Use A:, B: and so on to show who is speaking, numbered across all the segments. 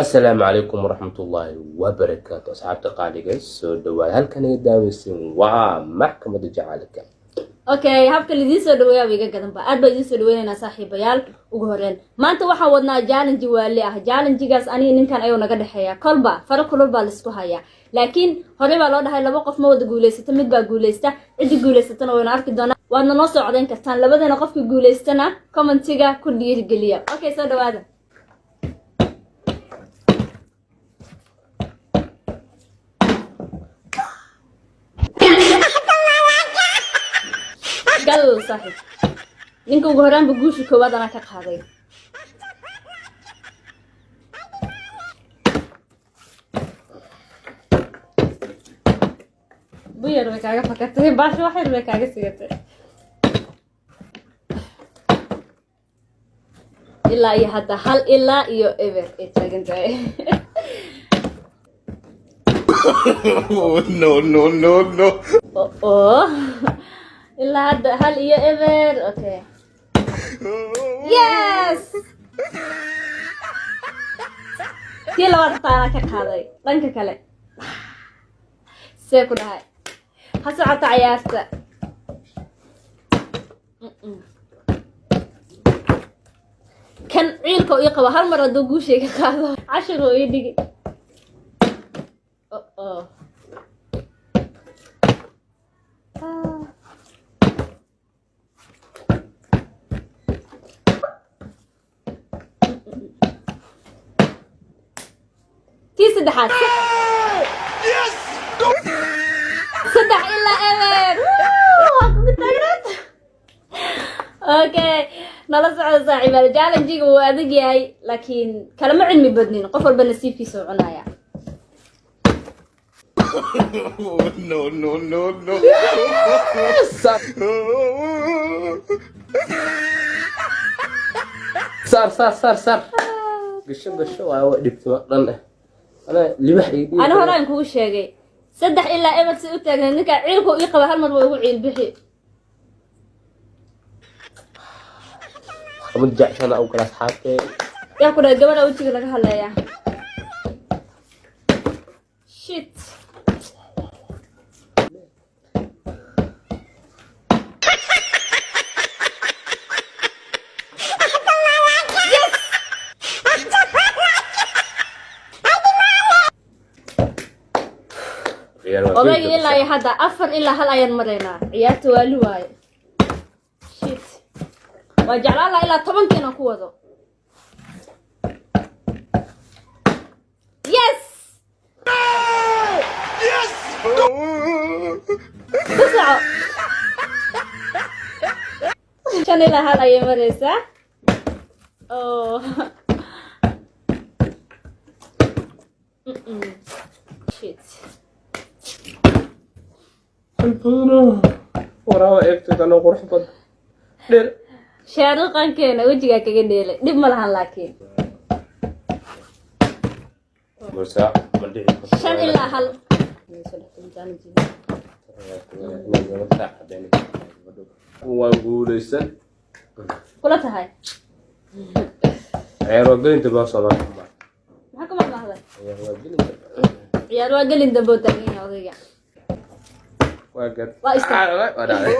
A: Asalaamu calaykum waraxmatullaahi wabarakaatu. Asxaabta qaaliga, soo dhawaada. Halkan iga daaweysan waa Maxkamadda Jacaalka.
B: Okay, habka laidiin soo dhaweeyaa iga gadanba. Aad baa idiin soo dhaweynaynaa, saaxiibayaal. Ugu horeen, maanta waxaan wadnaa challenge waali ah. Challengegaas aniga ninkan ayuu naga dhexeeya. Kolba faro kulul baa laisku hayaa, laakiin horey baa loo dhahay laba qof ma wada guulaysato, mid baa guulaysta. Ciddii guulaysatana waynu arki doonaa, waadna noo soo codayn kartaan. Labadana qofka guulaystana commentiga ku dhiirigeliya. Okay, soo dhawaada. Gal saaxiib, ninka ugu horaanba guusha koowaad anaa ka qaaday. Buyar bay kaaga fakatay baasho, wax yar bay kaaga sigatay. Ilaa iyo hadda 1-0 ay taagan tahay.
C: No, no, no, no.
B: Oo, ilaa hadda 1-0. Okay, yes, tii labaad xataa anaa ka qaaday. Dhanka kale see ku dhahay, ha socota cayaarta. Kan ciilka ii qabo, hal mar hadduu guushay ka qaado, cashir oo ii dhigi. Oh. Ah. Tii saddexaad, 3-0. Waa kugu taagnaad. Okay, nala socda, saaxiibaal. Challengiga wuu adag yahay, laakiin kalama cilmi badnin. Qof walba nasiibkiisa u cunaya.
C: No, no, no, no.
A: Saar, saar, saar, saar, saar. Gasho, gasho. Waa dhibtimo dhan eh, ana libax ii dhiib.
B: Ani horaan kugu sheegay, 3-0 si u taagnayd. Ninka ciilku ii qaba, hal mar waa ugu ciil bixi.
A: Maxkamadda jecshana u kala, asxaabtee.
B: Yaa ku dhahay gabadha wejiga laga hadleeyaa? Shit.
A: Ciyaar waa
B: Odayga
A: gelinta.
B: Ilaa iyo hadda 4-1 ayaan maraynaa. Ciyaarta waali waaye. Shit, waa jeclaan lahaa ilaa 10-ka inaan ku wado. Yes, ku soco. 5-1 ayay maraysaa. Oh. Shit.
A: Waraaba eegtay anoo qurux badan dheer.
B: Shaaruqankeena wejigaa kaga dheelay, dhib ma lahan, laakiin
A: Musa ma dhici karto.
B: 5-1.
A: Waan guuleysan.
B: Kula tahay.
A: Ciyaar waa gelinta baa Soomaali.
B: Maxaa ku mahmahday?
A: Ciyaar waa gelinta.
B: Ciyaar waa gelin dambe oo taagan yahay odayga.
A: Waa gad.
B: Waa istaag.
A: Waa dhacday.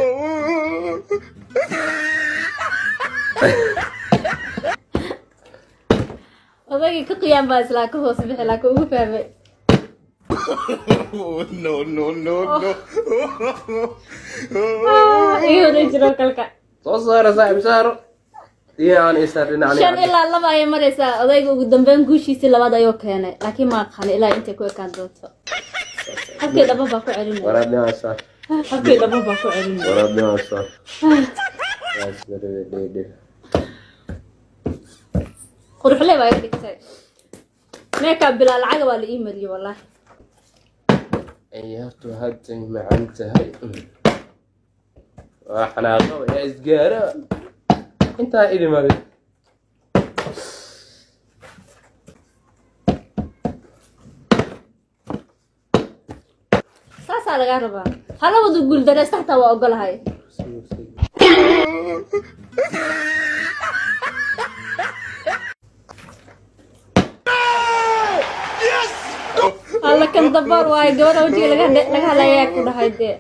B: Odaygii ka qiyaan baa islaa ka hoos bixi, laakiin ugu fahmay.
C: No, no, no, no.
B: Ii horay jiro kalka.
A: Soo saara, saaxiib, saaro iyo aan isaar dhinacan.
B: 5-2 ayay maraysaa. Odayga ugu dambeyn guushiisii labaad ayuu keenay, laakiin ma aqaano ilaa intay ku ekaan doonto. Halkii dhaba baa ku celinaya.
A: Waraab dhinaca saar.
B: Halkii dhaba baa ku celinaya.
A: Waraab dhinaca saar.
B: Quruxle baa iga dhigtay. Meekaa bilaa lacaga waa la ii mariyey, wallahi.
A: Ciyaartu hadday macan tahay, waa xanaaqo yaa isgaara intaa idimaaday.
B: Saasaa lagaa rabaa. Halawadu guuldareysta xataa waa ogolahay. Daboor waayo, gabadha wejiga laga hadlayaa ku dhahay dee.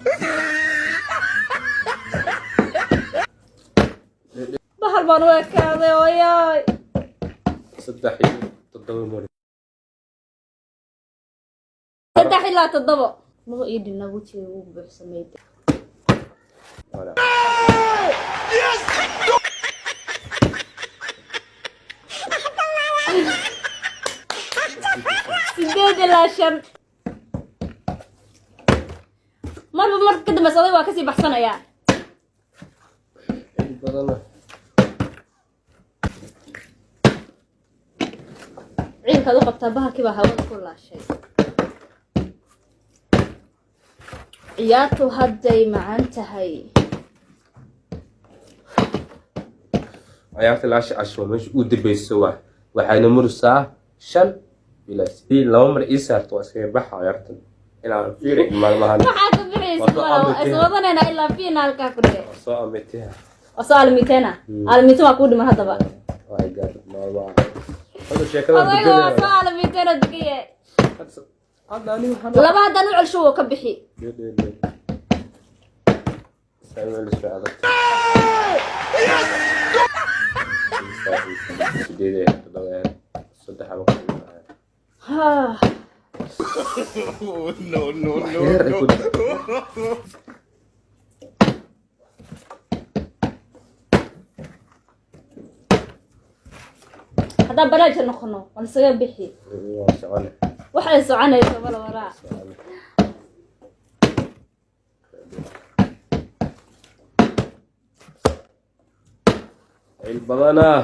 B: Bahal baan u ekaaday, ooyaay.
A: 3 iyo 7 mari.
B: 3 ilaa 7 maba ii dhinna, wejiga ugu buuxsamay.
A: Voilà.
B: 8 ilaa 5. Marba marka ka dambeysa oday waa kasii baxsanayaa.
A: Cid badana.
B: Ciilkaad u qabtaa, bahalkii baa hawada ku laashay. Ciyaartu hadday macan tahay.
A: Ciyaarta laasha casho waa meesha ugu dambeysa, waa waxayna murisaa 5 ilaa 8. Laba mar ii saarto waa iskaga baxa ciyaartan ilaa aan fiiri maalmahan.
B: Waxaa ka bixaysa
A: Waa soo
B: mala
A: amiteen.
B: Is wadanayna ilaa finaalka ku dhe.
A: Waa soo amiteha.
B: Waa soo almitena, almiten waa kuu dhiman haddaba.
A: Waxay gaadhay maalmaha hadda sheekada.
B: Odayga waa soo almitena degaye.
A: Hadda ani waxaan
B: Laba haddaan u celsho wuu ka bixi.
A: Samuel isku adag. 8 iyo 7 iyo 3 ama
B: Ha.
C: No, no, no,
A: yar ay
C: no.
A: ku
B: Haddaan baraaja noqono waan isaga bixi.
A: Waa socone.
B: Waxay soconayso mala waraa.
A: Socone. Cil badanaa.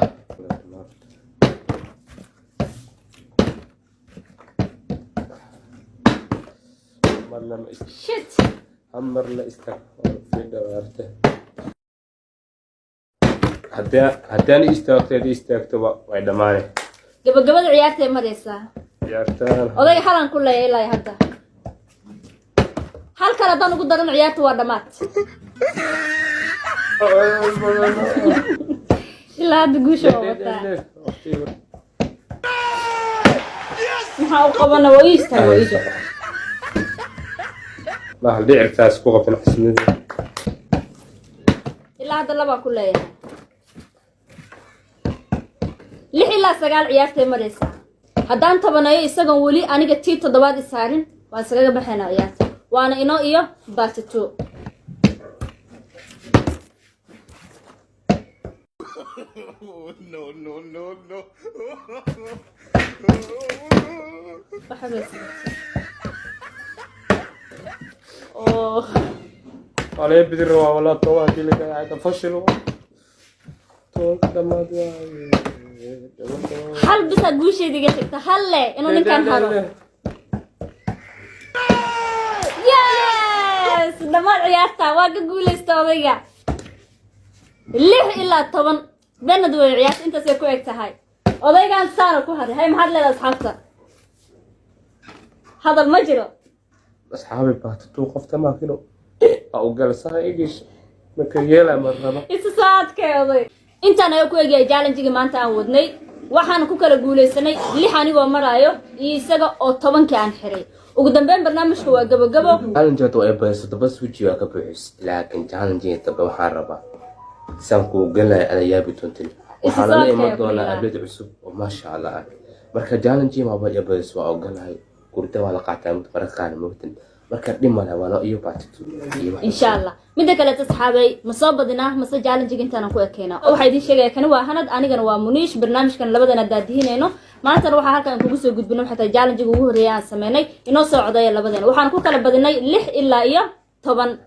A: Marna ma
B: Shit.
A: Marna istaag fiidhawaarte. Haddaan istaagto, haddii istaagto way dhammaanay.
B: Gabagabada ciyaartay maraysaa.
A: Ciyaartaan.
B: Odayga halan ku leeya ilaa iyo hadda. Hal kale haddaan ugu daran ciyaarta waa dhammaad. Ilaa hadda guusha waa wataa. Maxaa u qabana? Waa ii istaag, waa ii joog.
A: Bahal dhicirkaas ku qabtan xisnida.
B: Ilaa hadda labaa ku leeyahay. 6 ilaa 9 ciyaartay maraysaa. Haddaan tobaneeyo isagoon weli aniga tii toddobaad isaarin, waan iskaga baxaynaa ciyaarta, waana inoo iyo part 2.
C: No, no, no, no.
B: Waxa bay sidatay. Oh.
A: Waa bidir waa walaa toban hadii laga hadda fashil waa 10-ka dhammaad waa.
B: Hal bisaa guusheeda iga tagta, hal le inuu ninkan haro. Yes, dhammaan ciyaarta waa ka guuleysta odayga. 6 ilaa 10 danad wey ciyaarta intaasay ku eg tahay. Odaygan saana ku haray. Hay, maxaad leedahay asxaabta? Hadal ma jiro.
A: Asxaabi, baatatuu qofta maakino aa u galsaha igish marka yeela ma raba.
B: Isu soo adkay oday. Intaan ayaa ku egyahay challenge-gii maanta aan wadnay. Waxaan ku kala guuleysanay 6 anigoo maraayo iyo isaga oo 10-kii aan xiray. Ugu dambeyn barnaamijka waa gabogabo.
A: Challenge hadda ay badaysato bas weji waa ka buuxis, laakiin challenge dambe waxaan rabaa saan kuu galaya ada yaabi doontin. Waxaan la iman doonaa update cusub oo maasha Allah ah. Marka challenge maaba iyo badayso waa ogolahay, gurda waa la qaataa mid mararka qaar moogtan. Marka dhib male, waa noo iyo part 2 iyo wax.
B: Insha Allah. Midda kaleeto asxaabay, ma soo badinaa mase challenge-ga intaanan ku ekeynaa? Waxaa idiin sheegaya kani waa Hanad, anigana waa Muniish. Barnaamijkan labadana daadihinayno. Maantana waxaa halkan kugu soo gudbino waxay tahay challenge-ga ugu horreeya aan sameynay. Inoo soo codaya labadeena. Waxaan ku kala badinay 6 ilaa iyo 10.